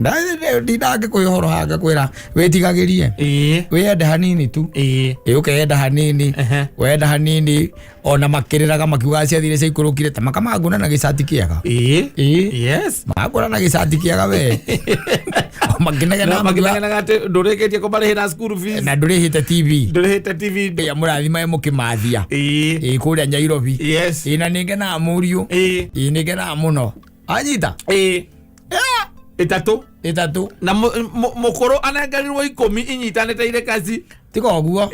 Ndindangĩkwĩ ũhoro haha ngakwĩra wĩtigagĩrie, wĩyende hanini tu. Ĩ ũkeyenda hanini. Wenda hanini ona makĩrĩraga makiugaga ciathire ciaikũrũkire ta makamangũna na gĩcati kĩega. Ĩ. Makũra na gĩcati kĩega we makĩnegena. Makĩnegenaga atĩ ndũrĩkĩtie kũmarĩhĩra school fees. Na ndũrĩhĩte TV. Ndũrĩhĩte TV. Ya mũrathima mũkĩmathia. Ĩ kũrĩa Nyairobi. Ĩ na nĩngenaga mũriũ. Ĩ nĩngenaga mũno anyita. Ĩtatũ. Ĩtatũ. Na mũkũrũ anengerirwo 10 inyitanĩte irĩ kaci. Tiga ũguo.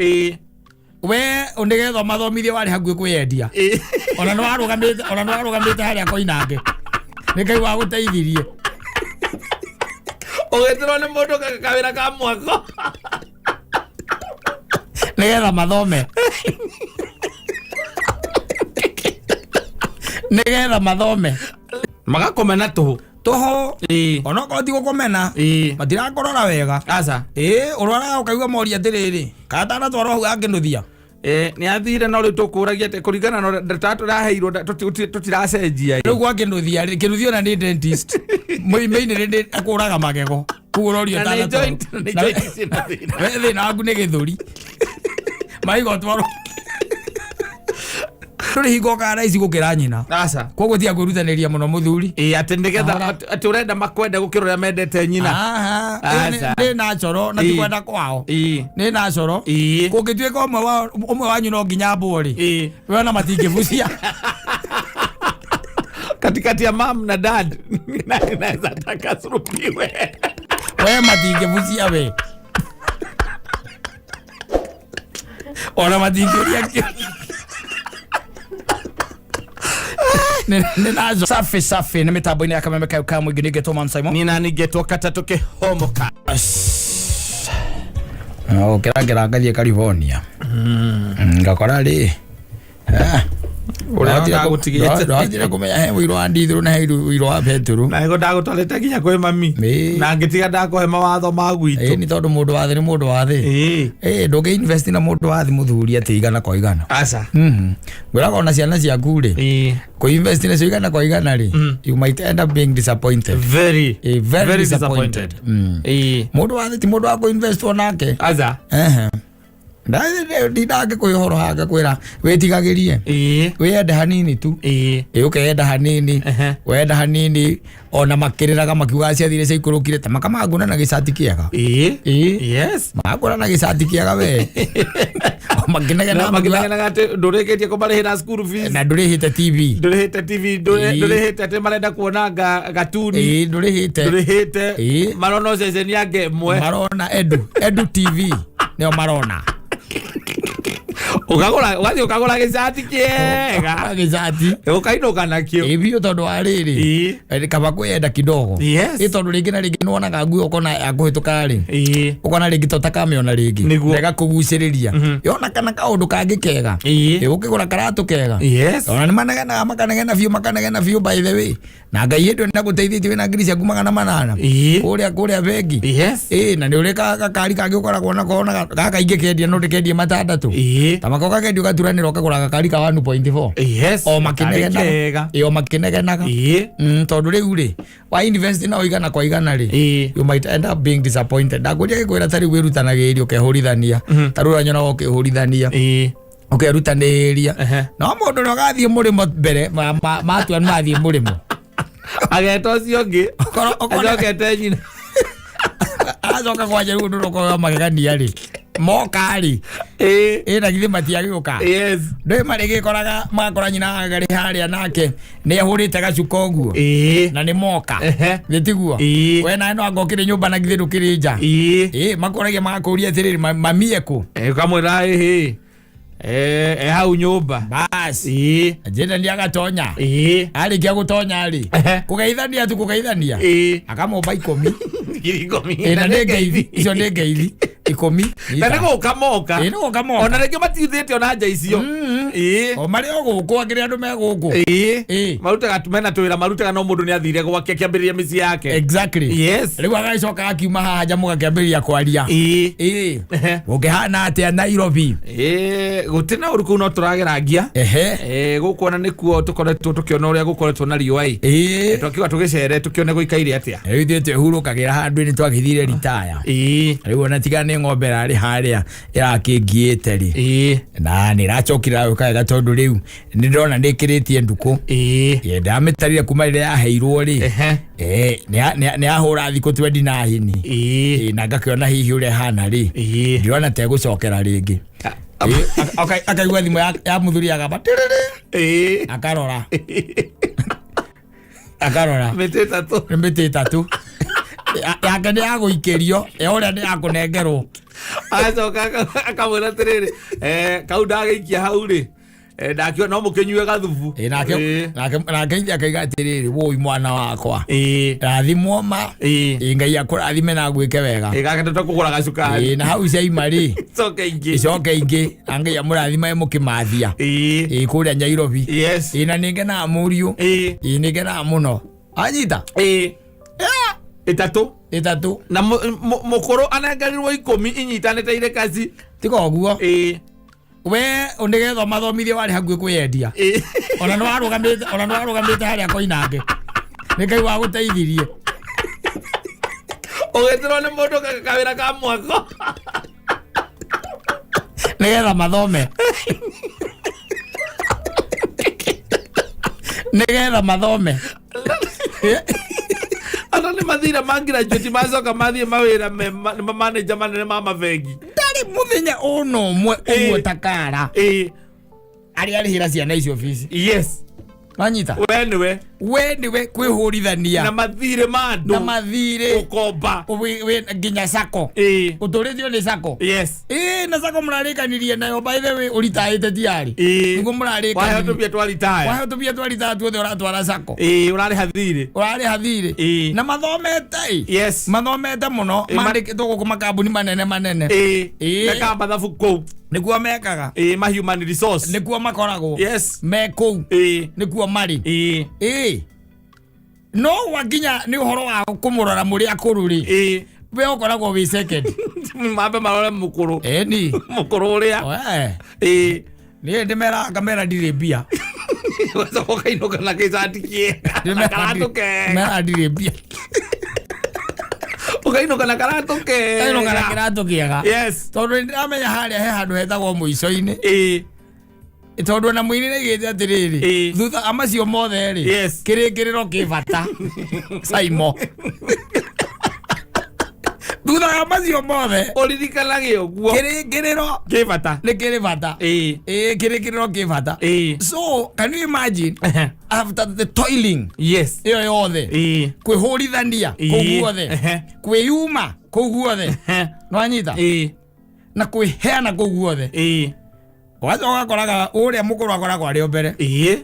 We nĩgetha mathomithie warĩ hakuhĩ kwĩyendia. Ona nĩ warũgamĩte harĩa koinange nĩ Ngai wagũteithirie. Ũgĩtĩrwo nĩ mũndũ kawĩra ka mwako. Nĩgetha mathome, nĩgetha mathome. Magakomena tũhũ. Tũhũ. Onokorwo ti gũkomena, matirakorora wega. Aca. Ĩ ũrwaraga ũkaigua moria atĩrĩrĩ, kana tanatwarwo hau akĩnũthia. Nĩ athire no rĩu tũkũragia atĩ kũringana na ũrĩa ndata tũraheirwo tũtiracenjia. Rĩu gwa kĩnũthia rĩ, kĩnũthia ona nĩ dentist mũimĩinĩ nĩ akũraga magego koguo ũrorio. Na nĩ ũtanatwarwo. Na nĩ joint ciĩna thĩna. We thĩna waku nĩ gĩthũri maiga ũtwarwo ndũrĩ hingo ũkaga raici gũkĩra nyina. Aca. Koguo tiga kwĩrutanĩria mũno mũthuri. Ĩ atĩ nĩgetha Ahora. atĩ ũrenda makwende gũkĩra ũrĩa mendete nyina. Aha, ĩyo Aca. nĩ nacoro na ti kwenda kwao. Nĩ nacoro. Kũngĩtuĩka ũmwe wanyu no nginya ambwo rĩ, we ona matingĩbucia. Katikati ya mam na dad naweza taka surubiwe. We matingĩbucia, we ona matingĩũria kĩ nĩ naco. Safi safi nĩ mĩtambo-inĩ ya Kameme kayo ka mũingĩ nĩngetwo Man Simon. Nina ningetwo katatũ kĩhomoka. Gũkĩrangĩra ngathiĩ California. Ngakora rĩ Ũrĩa ndagũtigĩte. Ndahotire kũmenya he ũiro wa ndithũrũ na he ũiro wa betũrũ. Na nĩguo ndagũtwarĩte nginya kwĩ mami. Na ngĩtiga ndakũhe mawatho ma gwitũ. Ĩ nĩ tondũ mũndũ wa thĩ nĩ mũndũ wa thĩ. Ĩ ndũngĩ invest na mũndũ wa thĩ mũthuri atĩ igana kwa igana. Aca. Ngwĩraga ona ciana ciaku rĩ, kũ invest nacio igana kwa igana rĩ, you might end up being disappointed. Very. Very, Very disappointed. disappointed. Mũndũ wa thĩ ti mũndũ wa kũ invest onake. Aca. Ehe. Ndindangĩkwĩ ũhoro haha ngakwĩra wĩtigagĩrie, wĩyende hanini tu. Ĩ ũkeyenda hanini. Wenda hanini ona makĩrĩraga makiugaga ciathire ciaikũrũkire ta makamangũna na gĩcati kĩega. Ĩ. Makũra na gĩcati kĩega we makĩnegena. Makĩnegenaga atĩ ndũrĩkĩtie kũmarĩhĩra school fees. Na ndũrĩhĩte TV. Ndũrĩhĩte TV. Ndũrĩhĩte atĩ marenda kuona gatuni. Ĩ ndũrĩhĩte. Ndũrĩhĩte. Marona ceceni ya ngemwe. Marona Edu TV nĩo marona. Ũkagũra, ũgathiĩ ũkagũra gĩcati kĩega. Gĩcati. Ũkainũka nakĩo. Ĩ biũ tondũ wa rĩrĩ, kaba kwĩyenda kidogo. Ĩ tondũ rĩngĩ na rĩngĩ nĩwonaga nguo ũkona ya kũhĩtũka rĩ, ũkona rĩngĩ to takamĩona rĩngĩ. Nĩguo. Na ĩgakũgucĩrĩria yona kana kaũndũ kangĩ kega. Ĩ ũkĩgũra karatũ kega. Ona nĩ manegenaga makanegena biũ, makanegena biũ. By the way, na Ngai hĩndĩ ĩyo nĩagũteithĩtie wĩna ngiri ciaku 800 kũrĩa bengi. Ĩ na nĩ ũrĩ gakari kangĩ ũkoragwo nako ona gaka ingĩkendia no ndĩkendie matandatũ. Ta mako kakendio gaturanĩra ũkagũra gakari ka 1.4. O makĩnegenaga. Kega. Ĩ o makĩnegenaga. Tondũ rĩu rĩ wa invest na igana kwa igana rĩ, you might end up being disappointed. Ndakũria gĩkwĩra ta rĩu wĩrutanagĩria ũkehũrithania, ta rĩu ũranyonaga ũkĩhũrithania, ũkerutanĩria, no mũndũ ũrĩa ũgathiĩ mũrĩmo mbere matua nĩ mathiĩ mũrĩmo. Ageta ũcio ũngĩ. Acokete nyina. Acoka kwanja rĩu ũndũ ũrĩa ũkoragwo magegania rĩ, moka rĩ, ĩ na githĩ matiagĩũka? Ndũĩ marĩgĩkoraga magakora nyina arĩ harĩa nake nĩ ahũrĩte gacuka ũguo. Na nĩ moka. Nĩ tiguo? We nawe no anga ũkĩrĩ nyũmba na githĩ ndũkĩrĩ nja? Ĩ makoragia magakũria atĩrĩrĩ, "Mami ekũ?" Ũkamwĩra ĩhĩ e hau nyũmba. Bas njĩra nĩ agatonya. Arĩkia gũtonya rĩ, kũgeithania tu kũgeithania, akamũmba 10. 10,000. Ĩ na nĩ ngeithi icio, nĩ ngeithi 10. Na nĩ gũka moka. Ĩ nĩ gũka moka. Ona rĩngĩ matiuthĩte ona nja icio. Ĩĩ. O marĩ o gũkũ akĩrĩ andũ me gũkũ. Ĩĩ. Ĩĩ. Marutaga mena twĩra marutaga no mũndũ nĩ athire gwake akĩambĩrĩria mĩciĩ yake. Exactly. Yes. Rĩu agagĩcoka akiuma haha nja mũgakĩambĩrĩria kwaria. Ĩĩ. Ĩĩ. Gũkĩhana atĩa Nairobi? Ĩĩ, gũtirĩ na ũru kũu no tũragerangia. Ehe. Ĩĩ, gũkũ ona nĩkuo tũkoretwo tũkĩona ũrĩa gũkoretwo na riũa ĩ. Ĩĩ. Twakiuga tũgĩcere tũkĩone gũikaire atĩa. Rĩu ithuĩ twĩhurũkagĩra handũ nĩ twagĩthire ritaya. Ĩĩ. Rĩu ona tiga nĩ ng'ombe ĩrarĩ harĩa ĩrakĩngiĩte rĩ. Ĩĩ. Na nĩ ĩracokire ĩragĩũka wega tondũ rĩu nĩ ndĩrona nĩ ĩkĩrĩtie ndukũ. Ĩĩ. Ĩĩ, ndamĩtarire kuma rĩrĩa yaheirwo rĩ. Ehe. Ĩĩ, nĩ yahũra thikũ 29. Ĩĩ. Ĩĩ, na ngakĩona hihi ũrĩa ĩhana rĩ. Ĩĩ. Ndĩrona ta ĩgũcokera rĩngĩ. Ĩĩ, akaigua thimũ ya mũthuri agamba tĩrĩrĩ. Ĩĩ. Akarora. Akarora. Mĩtĩ ĩtatũ. Nĩ mĩtĩ ĩtatũ. Yake nĩ ya gũikĩrio, ya ũrĩa nĩ ya kũnengerwo. Agacoka akamwĩra atĩrĩrĩ, kau ndagĩikia hau rĩ, ndakiuga no mũkĩnyue gathubu. Ĩĩ, nake Ĩĩ. nake ithe akaiga atĩrĩrĩ, wũi mwana wakwa. Ĩĩ. Rathimwo ma. Ĩĩ. Ĩĩ, Ngai akũrathime na agwĩke wega. Ĩĩ, gake tũkũgũra gacukari. Ĩĩ, na hau ciaima rĩ, Icoke ingĩ. icoke ingĩ, na Ngai amũrathime mũkĩmathia. Ĩĩ. Ĩĩ, kũrĩa Nyairobi. Yes. Ĩĩ, na nĩngenaga mũriũ. Ĩĩ. Ĩĩ, nĩngenaga mũno. Anyita? Ĩĩ. Ĩtatũ. Ĩtatũ. Na mũkũrũ anengerirwo 10 inyitanĩte irĩ kaci. Tiga ũguo. Ĩĩ. We nĩgetha ũmathomithie warĩ hakuhĩ kwĩyendia. Ĩĩ. Ona nĩwarũgamĩte harĩa Koinange. Nĩ Ngai wagũteithirie. Ũgĩtĩrwo nĩ mũndũ kawĩra ka mwako. Nĩgetha mathome. Nĩgetha mathome. Andũ nĩ mathire mangraduate macoka mathiĩ mawĩra nĩ manager manene ma mabengi. Ndarĩ mũthenya ona ũmwe ũguo ta kara. Ĩĩ. Arĩa arĩhĩra ciana icio bici. Yes. Wanyita? We nĩwe. We nĩwe kwĩhũrithania. Na mathirĩ ma andũ. Na mathirĩ. Gũkomba. Nginya sacco. Ĩĩ. Ũtũrĩtio nĩ sacco. Yes. Ĩĩ, na sacco mũrarĩkanirie nayo by the way ũritaĩte tiarĩ. Ĩĩ. Nĩguo mũrarĩkanirie. Waheo tũmbia twa retire. Waheo tũmbia twa retire tuothe ũratwara sacco. Ĩĩ, ũrarĩha thirĩ. Ũrarĩha thirĩ. Ĩĩ. Na mathomete ĩ. Yes. Mathomete mũno. Ĩĩ, Mandĩkĩtwo gũkũ makambuni manene manene. Ĩĩ. Ĩĩ. Mekaga mathabu kũu. Nĩkuo mekaga. Ĩĩ, ma human resource. Nĩkuo makoragwo. Yes. Me kũu. Ĩĩ. Nĩkuo marĩ. Ĩĩ. Ĩĩ. No wakinya nĩ ũhoro wa kũmũrora mũrĩ akũrũ rĩ. Ĩĩ. We ũkoragwo wĩ second. Mambe marore mũkũrũ. Ĩni. Mũkũrũ ũrĩa. We. Ĩĩ. Niĩ ndĩmeraga ngamera ndirĩ mbia. Ũgacoka ũkainũka na gĩcati kĩega. Na karatũ kega. Ndĩmeraga ndirĩ mbia. Ũkainũka na karatũ kega. Kainũka na kĩratũ kĩega. Yes. Tondũ nĩndĩramenya harĩa he handũ hetagwo mũico-inĩ. Ĩĩ. Tondũ ona mũini nĩaigĩte atĩrĩrĩ. Ĩĩ. Thutha wa macio mothe rĩ. Yes. Kĩrĩkĩrĩro kĩ bata. Saimo. Thutha wa macio mothe. Ũririkanage ũguo. Kĩrĩkĩrĩro Kĩ bata. nĩ kĩrĩ bata. Ĩĩ. Ĩĩ, kĩrĩkĩrĩro kĩ bata. Ĩĩ. So, can you imagine after the toiling Yes. ĩyo yothe Ĩĩ. kwĩhũrithania Ĩĩ. kũu guothe Ehe. kwĩyuma kũu guothe nĩwanyita Ĩĩ. na kwĩheana kũu guothe Ĩĩ. ũgacoka ũgakoraga ũrĩa mũkũrũ akoragwo arĩ o mbere Ĩĩ.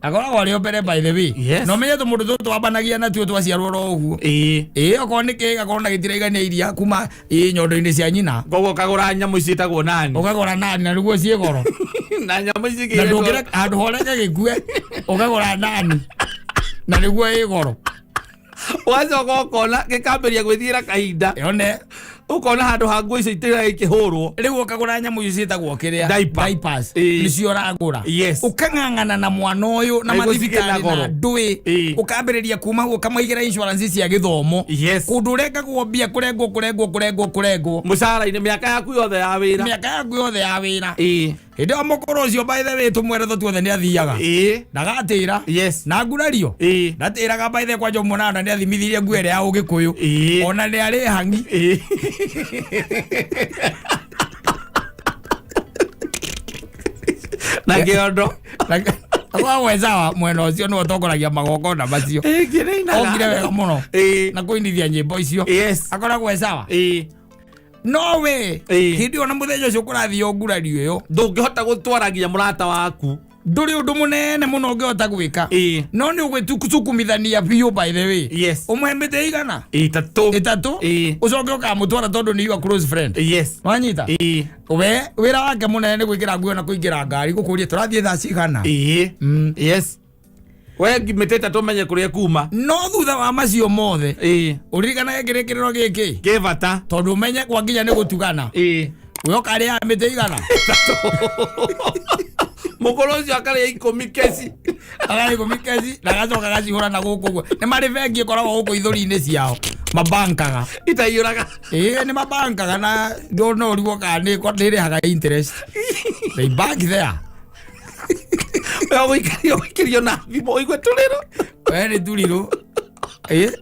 akoragwo arĩ o mbere by the way Yes. na ũmenye tũmũndũ tũtũ twambanagia natuo twaciarwo oro ũguo Ĩĩ. ĩĩ okorwo nĩ kĩĩ gakorwo na gĩtiraigania iria kuma ĩĩ nyondo-inĩ cia nyina Koguo ũkagũra nyamũ ici ciĩtagwo nani. ũkagũra nani na nĩguo ciĩ goro Na nyamũ ici na ndũngĩre handũ horeke gĩkue ũkagũra nani na nĩguo ĩ goro Ũgacoka ũkona gĩkambĩrĩria gwĩthiĩra kahinda. yone Ũkona handũ ha nguo icio itiraga ikĩhũrwo. rĩu ũkagũra nyamũ icio ciĩtagwo kĩrĩa Diaper. diapers Ĩĩ. nĩcio ũragũra Yes. ũkang'ang'ana na mwana ũyũ na Na iguo mathibitarĩ cikĩna na goro. ndũĩ Ĩĩ. ũkambĩrĩria kuma hau ũkamaigĩra insurance cia gĩthomo Yes. kũndũ ũrengagwo mbia kũrengwo kũrengwo kũrengwo kũrengwo Mũcara-inĩ mĩaka yaku yothe ya wĩra. mĩaka yaku yothe ya wĩra Ĩĩ. hĩndĩ ĩyo mũkũrũ ũcio by the way tũmwĩre tuothe nĩ athiaga Ĩĩ. ndagatĩra Yes. na ngurario Ĩĩ. ndatĩraga by the way kwanja ũmuonaga na nĩ athimithirie nguo ĩrĩa ya ũgĩkũyũ Ĩĩ. ona nĩ arĩ hangi Ĩĩ. Na kĩondo. Akoragwo mwena ũcio nĩwe ũtongoragia magongona macio Ĩĩ, kĩrĩinaga. okire wega mũno Ĩĩ. na kũinithia nyĩmbo icio Yes. akoragwo e sawa Ĩĩ. no we Ĩĩ. hĩndĩ ĩyo na mũthenya ũcio kũrathio ngurario ĩyo Ndũngĩhota gũtwara nginya mũrata waku. Ndũrĩ ũndũ mũnene mũno ũngĩhota gwĩka. No nĩ ũgwĩcukumithania biũ, by the way. Ũmũhe mĩtĩ igana? Itatũ. Ĩtatũ. Ũcoke ũkamũtwara tondũ nĩ your close friend. Wanyita? Ĩĩ. We wĩra wake mũnene nĩ gwĩkĩra nguo na kũingĩra ngari, gũkũria tũrathiĩ thaa cigana. Yes, we mĩtĩ ĩtatũ, menye kũrĩa kuma. No thutha wa macio mothe, ũririkanage kĩrĩkĩrĩro gĩkĩ kĩ bata. Tondũ ũmenye kwa nginya nĩ gũtugana. We ũkarĩa mĩtĩ igana? Mũkũrũ ũcio akarĩa 10 keci. Akarĩa 10 keci na agacoka agacihũra na gũkũ ũguo. Nĩ marĩ bengi ĩkoragwo gũkũ ithũri-inĩ ciao, mabankaga. Itaiyũraga. Ĩĩ, nĩ mabankaga na no ũrigwo kana nĩ ĩrĩhaga interest. They bank there. We ũgũikario, ũgũikĩrio na thimũ, ũigue tũrĩrũ. We nĩ turirũ. Ĩĩ,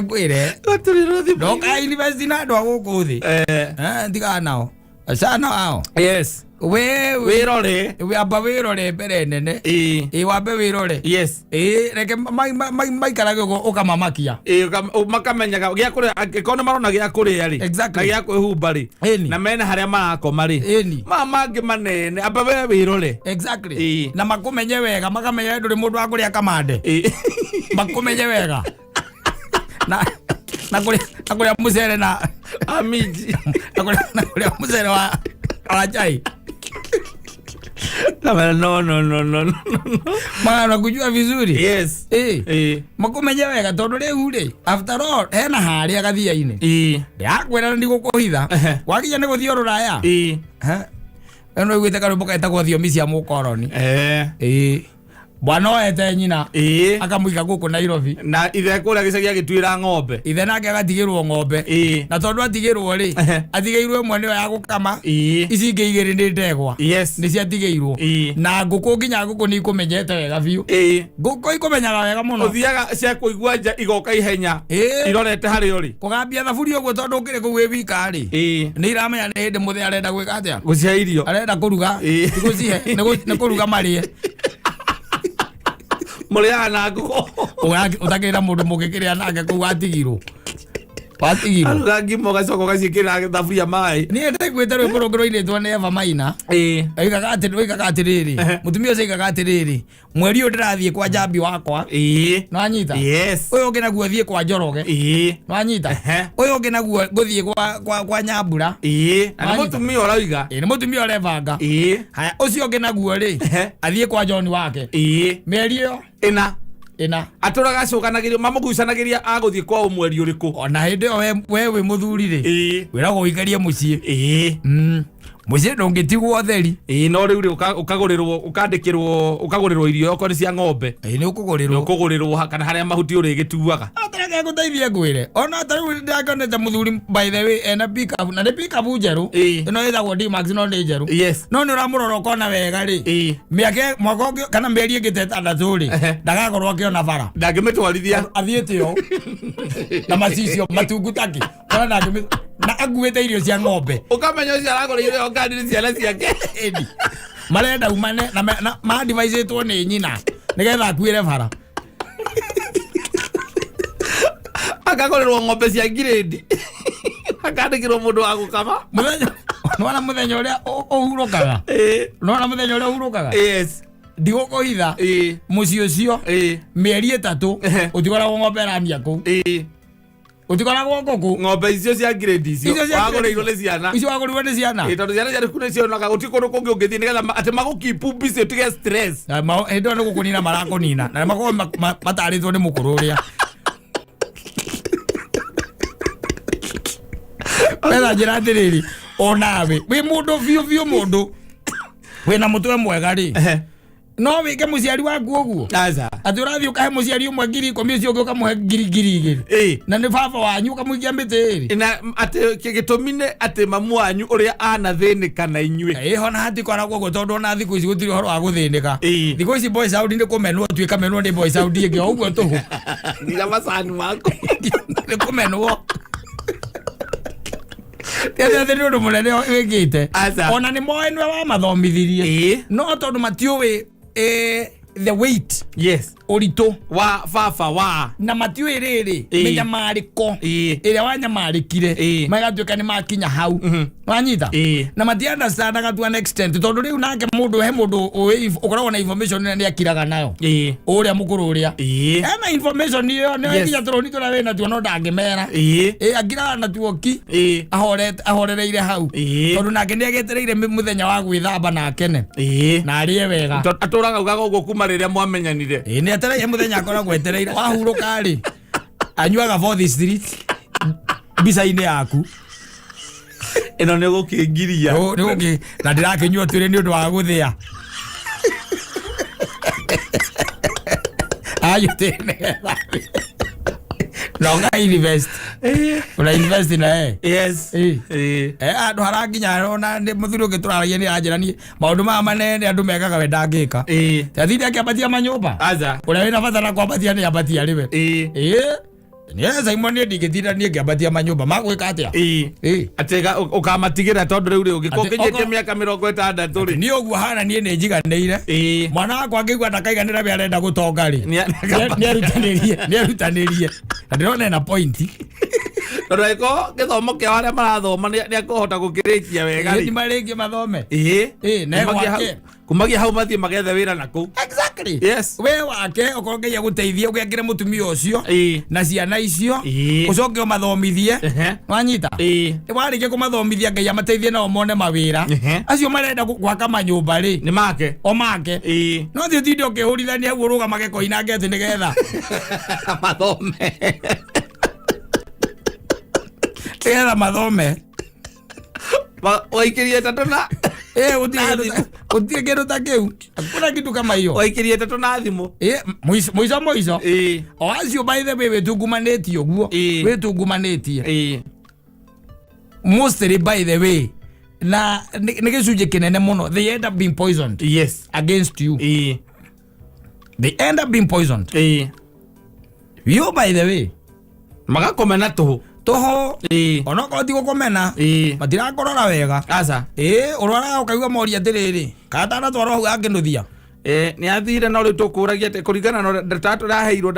ngwĩre. Tũrĩrũ thimũ. Ndoka invest na andũ a gũkũ thĩ. Ndigana nao, acana ao. We Wĩrore. Amba wĩrore mbere nene. Ĩ, wambe wĩrore. Ĩ, reke maikarage ũguo ũkamamakia. Ĩĩ, makamenyaga gĩa kũrĩa, angĩkorwo nĩ marona gĩa kũrĩa rĩ, na gĩa kwĩhumba rĩ, na mena harĩa marakoma rĩ, maya mangĩ manene amba we wĩrore. Na makũmenye wega, makamenya we ndũrĩ mũndũ wa kũrĩa kamande. Makũmenye wega na kũrĩa mũcere na Amiji. Na kũrĩa mũcere wa chai. Kamera, no, no, no, no, no, no. Magana kujua vizuri. Makũmenye wega, tondũ rĩu rĩ, after all, hena harĩa gathia-inĩ. Ndĩrakwĩra na ndigũkũhitha. Wakinya nĩ gũthiĩ rũraya. Ĩno ĩguĩte karwĩmbo getagwo Thiomi cia Mũkoroni. Ĩĩ, bwana oete nyina, akamũiga gũkũ Nairobi. Na ithe kũrĩa gĩcagi agĩtuĩra ng'ombe. Ithe nake agatigĩrwo ng'ombe. Na tondũ atigĩrwo rĩ, atigĩirwo ĩmwe nĩyo ya gũkama, ici ingĩ igĩrĩ nĩ ndegwa. Nĩ ciatigĩirwo. Na ngũkũ, nginya ngũkũ nĩ ikũmenyete wega biũ. Ngũkũ ikũmenyaga wega mũno. Ũthiaga cia kũigua nja igoka ihenya, irorete harĩa ũrĩ. Kũgambia thaburia ũguo, tondũ ũkĩrĩ kũu wĩ wika rĩ, nĩ iramenya nĩ hĩndĩ mũthee arenda gwĩka atĩa. Gũcihe irio. Arenda kũruga. Ti gũcihe, nĩ kũruga marĩe. Mũrĩaga na ngũkũ. Ũtakĩrĩ na mũndũ mũngĩkĩrĩa nake kũu, watigirwo, watigirwo. Aruga ngima, ũgacoka ũgaciĩkĩrĩra thaburia maĩ. Niĩ ndaiguĩte rwĩmbo rũngĩ rũinĩtwo nĩ Eva Maina. Oigaga atĩrĩrĩ, mũtumia ũcio oigaga atĩrĩrĩ, mweri ũyũ ndĩrathiĩ kwa Njambi wakwa. Nĩwanyita? Yes. Ũyũ ũngĩ naguo thiĩ kwa Njoroge. Nĩwanyita? Ehe. Ũyũ ũngĩ naguo ngũthiĩ kwa Nyambura. Na nĩ Wanyita? mũtumia ũroiga. Ĩĩ, nĩ mũtumia ũrebanga. Haya, ũcio ũngĩ naguo rĩ, athiĩ kwa John wake. Mĩeri ĩyo Ĩna. Ĩna. Atũraga acũkanagĩrio, mamũgucanagĩria agũthiĩ kwao mweri ũrĩkũ. Ona hĩndĩ ĩyo we wĩ mũthuri rĩ, wĩragwo ũikarie mũciĩ. Mũciĩ ndũngĩtigwo ũtheri. Ĩĩ, no rĩu rĩ, ũkagũrĩrwo, ũkandĩkĩrwo, ũkagũrĩrwo irio okorwo nĩ cia ng'ombe. Ĩĩ, nĩ ũkũgũrĩrwo. Ũkũgũrĩrwo kana harĩa mahuti ũrĩgĩtuaga. Atareke ngũteithie, ngwĩre, ona ta rĩu ndĩrakĩonete mũthuri, by the way, ena pickup, na nĩ pickup njerũ. Ĩno ĩtagwo D-Max, no nĩ njerũ. No nĩ ũramũrora ũkona wega rĩ, mĩaka mwaka ũngĩ kana mĩeri ĩngĩ ta 6 rĩ, ndagakorwo akĩona bara. Ndangĩmĩtwarithia. Athiĩte ũũ na macicio matungu taki ona na akuĩte irio cia ng'ombe. Ũkamenya ũcio aragũrĩire o ngari nĩ ciana ciake. Ĩni marenda umane na na madivicĩtwo nĩ nyina nĩgetha akuĩre bara. Akagũrĩrwo ng'ombe cia ngirĩndi, akandĩkĩrwo mũndũ wa gũkama. Mũthenya, nona mũthenya ũrĩa ũhurũkaga. Nona mũthenya ũrĩa ũhurũkaga. Ndigũkũhitha, mũciĩ ũcio, mĩeri 3, ũtikoragwo ng'ombe ĩramia kũu. Ũtikoragwo ngũkũ. Ng'ombe icio cia ngirĩndi icio Icio cia wagũrĩirwo nĩ ciana. Icio wagũrirwo nĩ ciana. Ĩĩ, tondũ ciana ciaku nĩ cionaga gũtirĩ kũndũ kũngĩ ũngĩthiĩ nĩgetha atĩ magũkipu busy, ũtige stress. Na hĩndĩ ĩyo nĩ gũkũnina marakũnina, na makorwo matarĩtwo nĩ mũkũrũ ũrĩa wetha. Njĩra atĩrĩrĩ, onawe wĩ mũndũ biũ biũ, mũndũ wĩna mũtwe mwega rĩ, no wĩke mũciari waku ũguo? Aca. Atĩ ũrathiĩ ũkahe mũciari ũmwe 10,000, ũcio ũngĩ ũkamũhe 2,000? Na nĩ baba wanyu, ũkamũikia mĩtĩ ĩrĩ. Na atĩ gĩtũmi nĩ atĩ mamu wanyu ũrĩa anathĩnĩka na inyuĩ. Ĩho na hatikoragwo ũguo, tondũ ona thikũ ici gũtirĩ ũhoro wa gũthĩnĩka. Thikũ ici boy sound nĩ kũmenwo, tuĩka menwo nĩ boy sound ĩngĩ o ũguo tũhũ. Nginya macani maku. Nĩ kũmenwo. Atĩ nĩ ũndũ mũnene wĩkĩte. Aca. Ona nĩ moĩ nĩwe wamathomithirie, no tondũ matiũĩ. The weight. Yes. Ũritũ wa baba wa na matiũĩ rĩrĩ Ĩĩ. mĩnyamarĩko Ĩĩ. ĩrĩa wanyamarĩkire Ĩĩ. magatuĩka nĩ makinya hau. Wanyita? Ĩĩ. Na mati understandaga to an extent, tondũ rĩu nake mũndũ, he mũndũ ũĩ ũkoragwo na information ĩrĩa nĩ akiraga nayo. Ũrĩa mũkũrũ ũrĩa ena information ĩyo nĩ nginya tũrũni tũrĩa wĩna tuo no ndangĩmera. Ĩ akiraga natuo ki. Ahorete, ahorereire hau. Tondũ nake nĩ agĩetereire mũthenya wa gwĩthamba na akene na arĩe wega. Atũraga ugaga ũguo kuma rĩrĩa mwamenyanire. Ĩ, nĩ etereire mũthenya, akoragwo etereire wahurũka rĩ, anyuaga Fourth Street mbica-inĩ yaku. Ĩno nĩ gũkĩngiria. Nĩ na ndĩrakĩnyua twĩrĩ nĩ ũndũ wa gũthĩa ayo tene na ũka invest, una invest na eh. Yes. Ĩĩ. Ĩĩ. Eh, andũ haranginya ona nĩ mũthuri ũngĩ tũraragia nĩ aranjĩra niĩ maũndũ maya manene andũ mekaga we ndangĩka. Athire akĩambatia manyũmba. Aca. Ũrĩa wĩna bata na kwambatia nĩ ambatia rĩwe. Ĩĩ, nĩ Simon, niĩ ndingĩtinda niĩ ngĩambatia manyũmba magwĩka atĩa. Ĩĩ. Atĩ ũkamatigĩra tondũ rĩu rĩ ũngĩkorwo Atĩ ũkinyĩtie okorwo- mĩaka 60 rĩ. Niĩ ũguo hana niĩ nĩ njiganĩire. Mwana wakwa angĩigua ndakaiganĩra we arenda gũtonga rĩ, nĩerutanĩrie, nĩerutanĩrie, na ndĩrona ena point. Tondũ angĩkorwo gĩthomo kĩao arĩa marathoma nĩ akũhota gũkĩrĩkia wega nĩ rĩ. marĩkie mathome. Ĩĩ. Na Kumagia gwake. kumagia hau mathiĩ magethe wĩra na kũu. Exactly. We wake okorwo Ngai agũteithie ũgĩakĩre mũtumia ũcio na ciana icio, ũcoke ũmathomithie. Wanyita? Warĩkia kũmathomithia, Ngai amateithie nao mone mawĩra. Acio marenda gwaka manyũmba rĩ, Nĩ make. o make. No thiĩ ũtinde ũkĩhũrithania hau ũrũgamage koinange atĩ nĩgetha Mathome. Nĩgetha mathome. Waikĩrie ĩtatũ na Eh, gũtirĩ kĩndũ ta kĩu, hakuna kitu kama hiyo. Waikĩrie ĩtatũ na thimũ. Eh, mũico mũico mũico. O acio, by the way, wĩtungumanĩtie ũguo, wĩtungumanĩtie mostly, by the way, na nĩ gĩcunjĩ kĩnene mũno, they end up being poisoned against you. They end up being poisoned you, by the way. Magakomena tũhũ. Tũhũ. Onokorwo ti gũkũmena, matirakorora wega. Aca. Ĩ, ũrwaraga ũkaigua moria atĩrĩrĩ, katanatwarwo hau akĩnũthia. Nĩ athire no rĩu tũkũragia atĩ kũringana na ũrĩa ndata tũraheirwo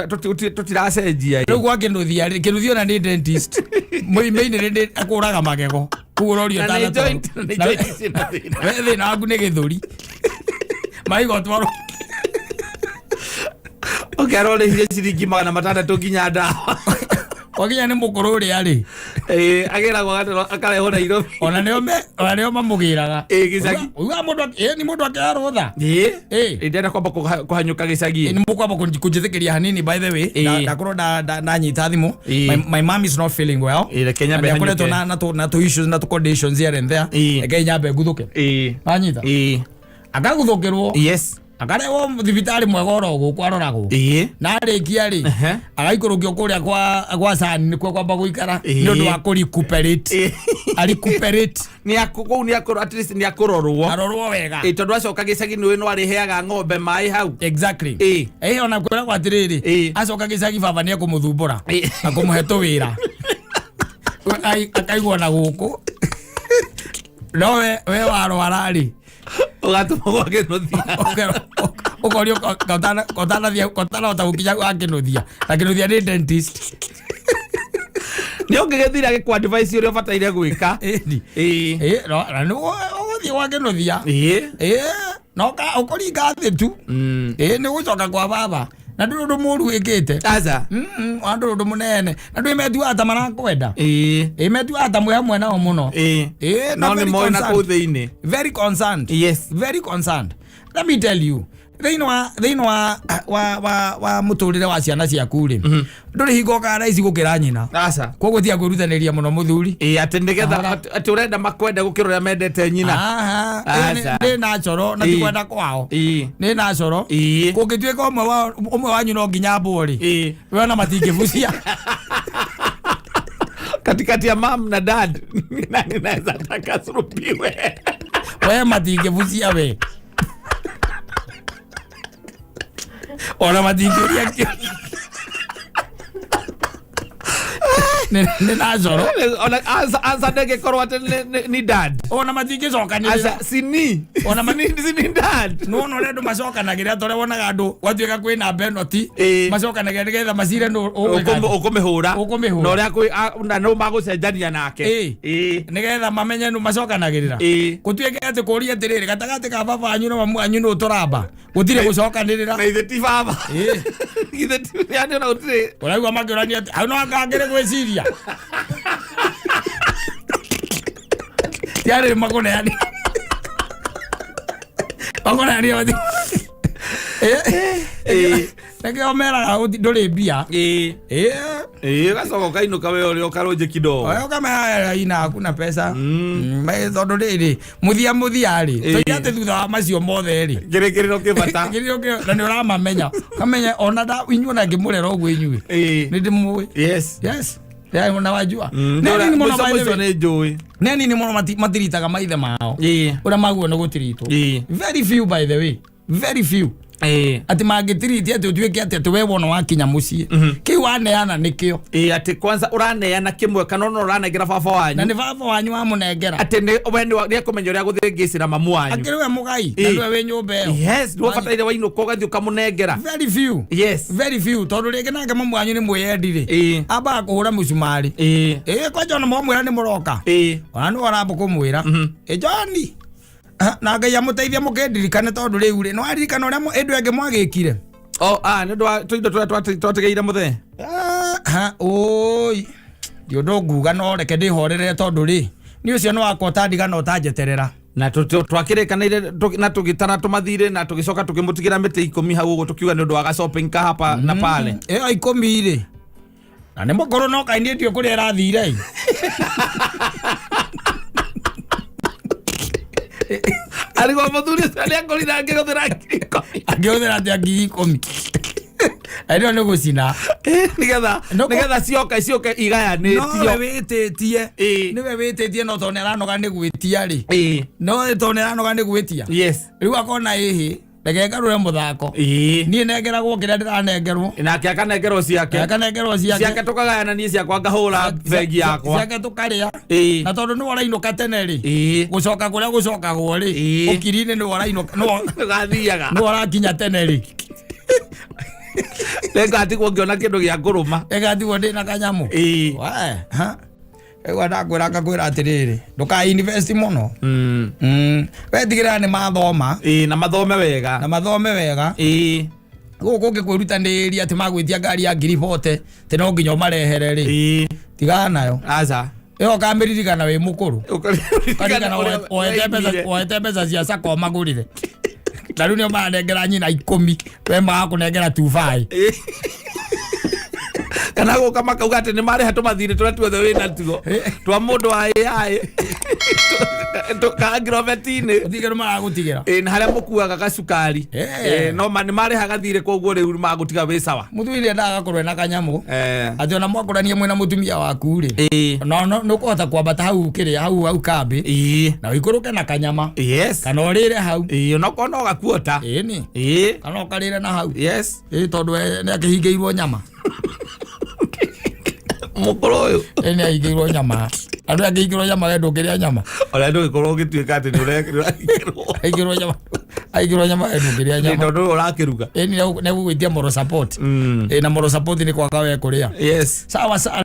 tũtiracenjia. Rĩu gwa kĩnũthia rĩ, kĩnũthia ona nĩ dentist mũimainĩ nĩ akũraga magego, koguo ũrorio Na nĩ ũtanatwarwo. na nĩ joint ciĩna thĩna. We thĩna waku nĩ gĩthũri, maiga ũtwarwo. Ũkerwo ũrĩhire ciringi 600 nginya ndawa. Wakinya nĩ mũkũrũ ũrĩa rĩ. Ĩĩ, agĩragwo akarehwo Nairobi. Ona nĩo mamũgĩraga. Ĩĩ, gĩcagi. Ugaga mũndũ ĩĩ, nĩ mũndũ akĩoya rũtha. Ĩĩ, ndĩrenda kwamba kũhanyũka gĩcagi. Nĩ mũkwamba kũnjĩtĩkĩria hanini, by the way. Ndakorwo ndanyita thimũ. My mom is not feeling well. Ĩĩ, reke nyambe Na nĩakoretwo hanyũke. na tũ issues na tũ conditions here and there. Reke nyambe nguthũke. Wanyita? Ĩĩ. Akaguthũkĩrwo, akarehwo thibitarĩ mwega oro gũkũ aroragwo. Na arĩkia rĩ, agaikũrũkio kũrĩa kwa cani nĩkuo kwamba gũikara nĩ ũndũ wa kũ recuperate, a recuperate. Nĩ kũu nĩ akũrwo, at least nĩ akũrorwo. Arorwo wega. Ĩĩ, tondũ acoka gĩcagi nĩ no arĩheaga ng'ombe maĩ hau. Exactly. Ĩ, ona kwĩragwo atĩrĩrĩ, acoka gĩcagi baba nĩ ekũmũthumbũra na kũmũhe tũwĩra. Akaigwo na gũkũ no we warwara rĩ, Ũgatũmwo gwa kĩnuthia. Ũkorio kotanahota gũkinya gwa kĩnuthia, na kĩnuthia nĩ dentist. Nĩ ũngĩgĩthire agĩkũ advice ũrĩa ũbataire gwĩka. Ĩni. Ĩĩ. Ĩ, na nĩ ũgũthiĩ gwa kĩnuthia. Ĩĩ. Ĩ, na ũkũringa thĩ tu. Ĩ, nĩ gũcoka kwa baba na ndũrĩ ũndũ mũru wĩkĩte. Aca. Ona ndũrĩ ũndũ mũnene na ndũĩ metuaga ta marakwenda. Ĩ, metuaga ta mwĩ hamwe nao mũno. Ĩ, na No nĩ very moĩ na kũu concerned. thĩinĩ. Very concerned. Very concerned, let me tell you, thĩinĩ wa mũtũrĩre wa ciana ciaku rĩ, ndũrĩ hingo ũkaga raici gũkĩra nyina. Aca. Koguo tiga kwĩrutanĩria mũno, mũthuri. Ĩĩ, atĩ nĩgetha Kahora. atĩ ũrenda makwende gũkĩra ũrĩa mendete nyina. Aha, ĩyo Aca. nĩ natural na ti kwenda kwao. Nĩ natural. Kũngĩtuĩka ũmwe wanyu no nginya ambwo rĩ, we ona matingĩbucia. Katikati ya mam na dad, ni nani naweza taka surubiwe? We matingĩbucia, we ona matingĩũria kĩũria. Nĩ na coro. Ona answer ndĩngĩkorwo atĩ ni dad. Ona matingĩcokanĩrĩra. Aca sini. Ona Sini dad. Nĩwona ũrĩa andũ macokanagĩrĩra, ta ũrĩa wonaga andũ gwatuĩka kwĩna benoti, macokanagĩrĩra nĩgetha macire nũ ũgwĩka atĩa. Ũkũmĩhũra. Ũkũmĩhũra. Na ũrĩa na nũ magũcenjania nake. Nĩgetha mamenye nũ macokanagĩrĩra. Gũtuĩke atĩ kũria atĩrĩrĩ, gatagatĩ ka baba wanyu na mamu wanyu nũ tũramba, gũtirĩ gũcokanĩrĩra. Na ithe ti baba. Ithe ti, yani ona gũtirĩ. Ũraigua makĩũrania atĩ hau no angangĩrĩ gwĩciria tiarĩ makũneani makũneani nĩkĩo meraga ndũrĩ mbia. Ũgacoka ũkainũka we ũrĩa ũkarũnje kidogo. Oya ũkamera ina hakuna pesa. Tondũ rĩrĩ mũthia mũthia rĩ, tũiga atĩ thutha wa macio mothe rĩ, Kĩrĩkĩrĩro kĩ bata. Kĩrĩkĩrĩro na nĩ ũramamenya, ũkamenya ona da inyuĩ ona ngĩmũrera ũguo inyuĩ nĩ ndĩmũĩ. Yes. Yeah, unawajua. Nĩ anini mũno Mũico by the mũico way. nĩ njũĩ. Nĩ anini mũno matiritaga maithe mao ũrĩa maguo nĩ gũtiritwo. Very few, by the way, very few atĩ mangĩtiriti atĩ ũtuĩke atĩ we wona wakinya mũciĩ kĩu waneana nĩkĩo. Atĩ kwanza ũraneana kĩmwe kana ona ũranengera baba Na wanyu. Nĩ baba wanyu wamũnengera. Atĩ nĩ we nĩ ekũmenya ũrĩa gũthĩngĩcĩra mamu wanyu. Akĩrĩ we mũgai na nĩwe wĩ nyũmba ĩyo. Yes, nĩ ũbataire wainũka ũgathiĩ ũkamũnengera. Very few. Very few, tondũ rĩngĩ nake mamu wanyu nĩ mwĩyendi rĩ, ambaga kũhũra mũcumarĩ. Kwanja ona mwamwĩra nĩ mũroka, ona nĩ waramba kũmwĩra ĩ John. Ah, na Ngai amũteithie mũkĩndirikane, tondũ rĩu rĩ nĩwaririkana ũrĩa ĩndũ ĩngĩ mwagĩkire. Oh, ah, nĩ ũndũ wa tũindo tũrĩa twatigĩire mũthee. Ah, ha, ũi ndi ũndũ nguga, no reke ndĩhorere, tondũ rĩ nĩ ũcio nĩ wakwa ũtandiga na ũtanjeterera. Na twakĩrĩkanĩire na tũgĩtara tũmathirĩ na tũgĩcoka tũkĩmũtigĩra mĩtĩ 10 hau ũguo, tũkiuga nĩ ũndũ wa ga shopping ka hapa na pale. Ĩyo 10 rĩ, na nĩ mũkũrũ no kainĩ ndiũ kũrĩa ĩrathire. Arigwo mũthuri ũcio nĩ akorire angĩhũthĩra 10,000. Angĩhũthĩra atĩa 10,000? Ĩno nĩ gũcina. Nĩgetha nĩgetha cioka ciũke No igayanĩtio. We wĩtĩtie. Nĩwe wĩtĩtie, no tondũ nĩ aranoga nĩ gwĩtia rĩ, no tondũ nĩ aranoga nĩ gwĩtia, rĩu akona ĩhĩ reke ngarũre mũthako, niĩ nengeragwo kĩrĩa ndĩranengerwo. Nake akanengerwo ciake. Akanengerwo ciake. Ciake tũkagayana, niĩ ciakwa ngahũra bengi yakwa. Ciake tũkarĩa. Na tondũ nĩwe ũrainũka tene rĩ, gũcoka kũrĩa gũcokagwo rĩ, ũkiri-inĩ nĩwe ũrainũka, nĩwe Tũgathiaga. Nĩwe ũrakinya tene rĩ. Nĩngatigwo ngĩona kĩndũ gĩa kũrũma. Ĩgatigwo ndĩna kanyamũ. We, ha? Rĩu ndakwĩra ngakwĩra atĩrĩrĩ, ndũka invest mũno. We tigĩrĩra nĩ mathoma. Na mathome wega. Na mathome wega. Gũkũ ũngĩkwĩrutanĩria atĩ magwĩtia ngari ya 40,000 atĩ no nginya ũmarehere rĩ, tigana nayo. Aca. Ĩyo ũkamĩririkana wĩ mũkũrũ. Ũkaririkana Ũkaririkana ũrĩa woete mbeca cia sako magũrire, na rĩu nĩo maranengera nyina 10, we magakũnengera 25. Kana gũka makauga atĩ nĩ marĩha tũmathirĩ tũrĩa tuothe wĩ natuo twa mũndũ wa AI kangirobeti-inĩ. Ũtigĩrwo maragũtigĩra. Na harĩa mũkuaga gacukari. No nĩ marĩha gathirĩ, koguo rĩu magũtiga wĩ sawa. Mũthuri nĩ endaga agakorwo ena kanyamũ atĩ ona mwakũrania mwĩna mũtumia waku rĩ, no nĩ ũkũhota kwambata hau kĩrĩa hau kambĩ na ũikũrũke na kanyama kana ũrĩre hau. Onokorwo no gakuota. Ĩni. Kana ũkarĩre na hau. Tondũ we nĩ akĩhingĩirwo nyama. Mũkũrũ ũyũ. Nĩ ahingĩirwo nyama, andũ angĩhingĩrwo nyama, we ndũngĩrĩa nyama. Ona ndũgĩkorwo ũgĩtuĩka atĩ nĩ ũrekĩrwo. Ahingĩrwo nyama, ahingĩrwo nyama, we ndũngĩrĩa nyama. Tondũ ũyũ ũrakĩruga. Ĩni nĩ gũgwĩtia moral support. Na moral support nĩ kwaga we kũrĩa. Sawa sawa.